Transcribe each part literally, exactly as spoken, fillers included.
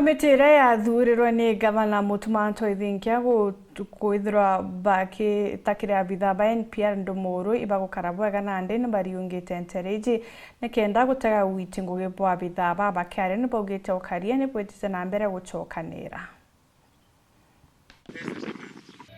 Kamiti iria yathurirwe ni Gavana Mutuma Anto Ithingia gu-, kwithirwa bakitakira abitha ba N P R ndumuru ibagukara bwega nandi nibariungite ntere iji nikenda gutega witi ngugi bwa abitha ba bakiaria nibaugite ukaria nibwitite na mbere gucokanira.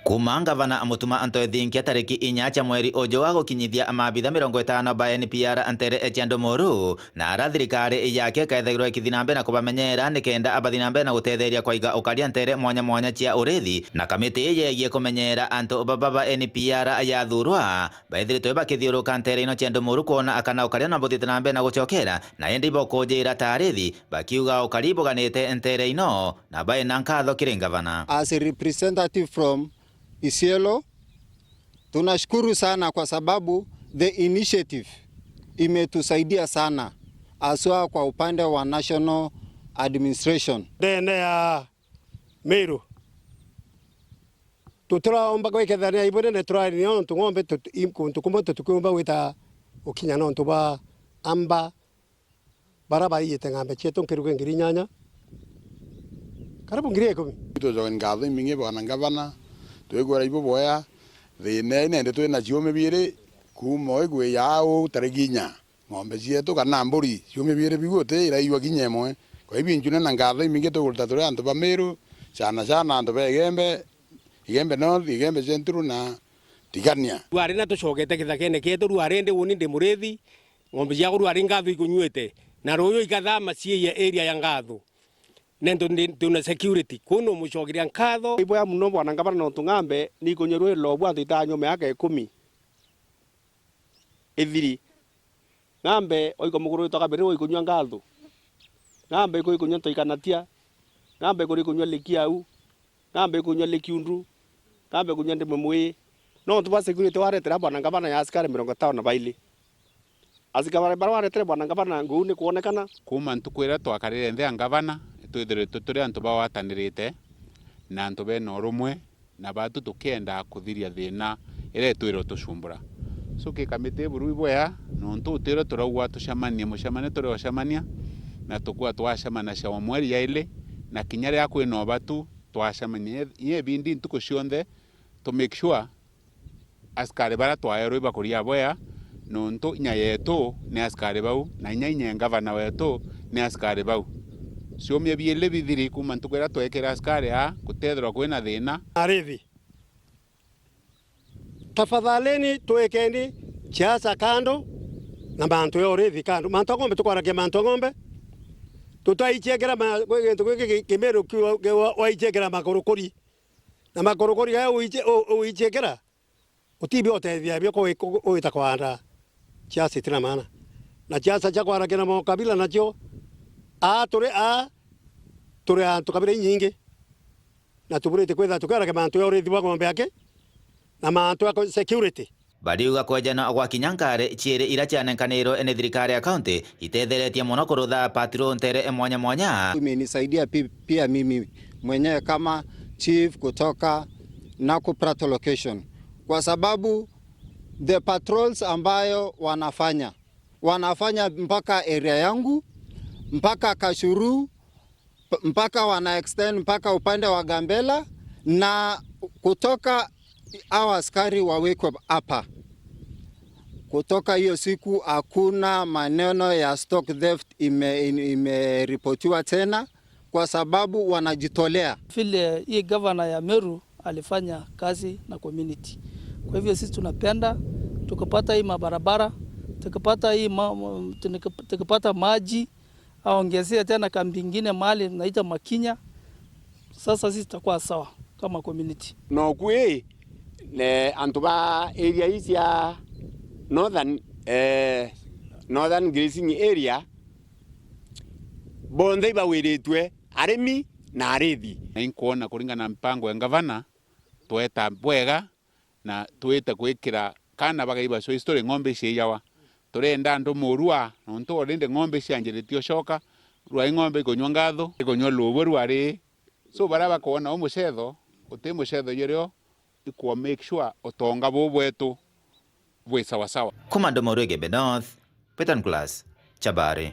Kuuma Ngavana Mutuma Anto Ithingia tariki inya cia mweri uju agukinyithia maabitha mirongo itano ba N P R ntere cia ndumuru, na ara thirikari yake ikethagirwa ikithi na mbere na kubamenyera nikenda abathi na mbere na gutetheria kwaiga ukaria ntere mwanya mwanya cia urithi, na kamiti yegie kumenyera antu baba ba N P R yathurwa, baithiritwe bakithiuruka ntere ino cia ndumuru kwona akana ukaria na buthite na mbere na gucokera, na indi ibokujira ta arithi, bakiuga ukari buganite ntere ino, na baina nkatho kiri ngavana. As a representative from Isiolo, tunashukuru sana kwa sababu the initiative imetusaidia sana, haswa kwa upande wa national administration. Ndene ya Meru, tutiraomba gwikethania ibwene ne turari nio nontu ng'ombe tut-, i-, kuntu kumwe tutikiumba gwita gukinya nontu bwa amba bara baiyite ng'ombe cietu nkiruge ngiri inyanya, karibu ngiri ikumi. Tucoke nkatho imingi bwana ngavana, twigwira ibuboya, thina ii nende twina ciumi biiri, kuuma igwi ya uu tariki inya, ng'ombe cietu kana mburi, ciumi biiri biu uti iraiyua kinya imwe. Kwa hivyo injune na nkatho imingi tugurita turi antu ba Meru, sana sana antu ba Igembe, Igembe North, Igembe Central na Tigania. Rwari na tucokete kithakene kietu, rwari ndi uni ndi murithi, ng'ombe ciakwa rwari ngatho ikunyuite, na ruyu ikathama ciiye area ya ngatho. Nontu ndi, twina security, kuu numucokeria nkatho. Iboya muno bwana ngavana nontu ng'ombe ni ikunyua rwiri rwa bwantu itaa nyuma miaka ikumi ithiri. Ng'ombe oiko muguru witwa kabiri oikunyua ngatho. Ng'ombe iko ikunyua ntoikanatia. Ng'ombe ikuri ikunyua likiau. Ng'ombe ikunyua likiundu. Ng'ombe ikunyua ndimwe mwii. Nontu bwa security waretera bwana ngavana ya asikari mirongo itano na baili. Asikari baria baretere bwana ngavana nguu ni kwonekana. Kuuma ntuku iria twakarire nthi ya ngavana, itwithiritwe turi antu bagwatanirite na antu bena urumwe, na batu tukienda kuthiria thina iria itwire utucumbura. So, ki kamiti buru ibwea, nontu utwire turaugwa tucemanie mucemanio turi ucemania, na tukua twacemanagia o mweri yaili, na kinya riria kwina ubatu twacemania. Inya ibindi ntuku cionthe to make sure asikari baria twaerwe ibakuria bwea, nontu inya yetu ni asikari bau, na inya inya ngavana wetu ni asikari bau. Ciumia biili bithiri kuuma ntuku iria twekire asikari aa, gutethirwa kwina thina. Arithi, tafadhalini twikeni siasa kando na mantu ya urithi kando. Mantu a ng'ombe, tukwaragia mantu a ng'ombe, tutaichiekera ma-, gwi gintu giki ki-, Kimiru ki-, ki-, wa-, waichiekera makurukuri. Na makurukuri gaya uiche-, u-, uichiekera, utibi utethia bio kwi-, ku-, uita kwanda siasa itina maana. Na siasa cia kwaragia na maukabila nacio, aa turi aa, turi antu kabila inyingi. Na tuburite kwithira tukiaragia mantu ya urithi bwa ng'ombe aki, na mantu ya security. Bariuga kwejana gwa kinya nkari ciiri iria cianenkanirwe ni thirikari ya kaunti itetheretie mono kurutha patrol ntere mwanya mwanya. Imenisaidia pi-, pia mimi mwenyewe kama chief kutoka Naku Plateau location, kwa sababu the patrols ambayo wanafanya, wanafanya mpaka area yangu, mpaka Kashuru, p-, mpaka wana extend mpaka upande wa Gambela, na kutoka hao askari wawekwe hapa. Kutoka hiyo siku hakuna maneno ya stock theft ime-, imeripotiwa tena, kwa sababu wanajitolea. Vile hii gavana ya Meru alifanya kazi na community. Kwa hivyo sisi tunapenda, tukipata hii mabarabara, tukipata hii ma-, ma-, tukipata maji, aongezee tena kambi ingine mahali naita Makinya. Sasa sisi tutakuwa sawa kama community. Noku ii, ne antu ba area ii cia Northern, eh, Northern Grazing Area, bonthe ibawiritwe, arimi na arithi. Na inkwona kuringana na mpango ya ngavana, tweta bwega, na twite gwikira kana bagaiba so history ng'ombe iciiyawa. Turenda andu murua, nontu already ng'ombe icianjiritie ucoka, rwai ng'ombe ikunywa ngatho, ikunywa luubu rwari. So, baria bakwona u mucetho, uti mucetho jurio, ikwa make sure utonga buu bwetu bwi sawa sawa. Kuma Ndomo Rwegebe North, Peter Nicholas, Chabari.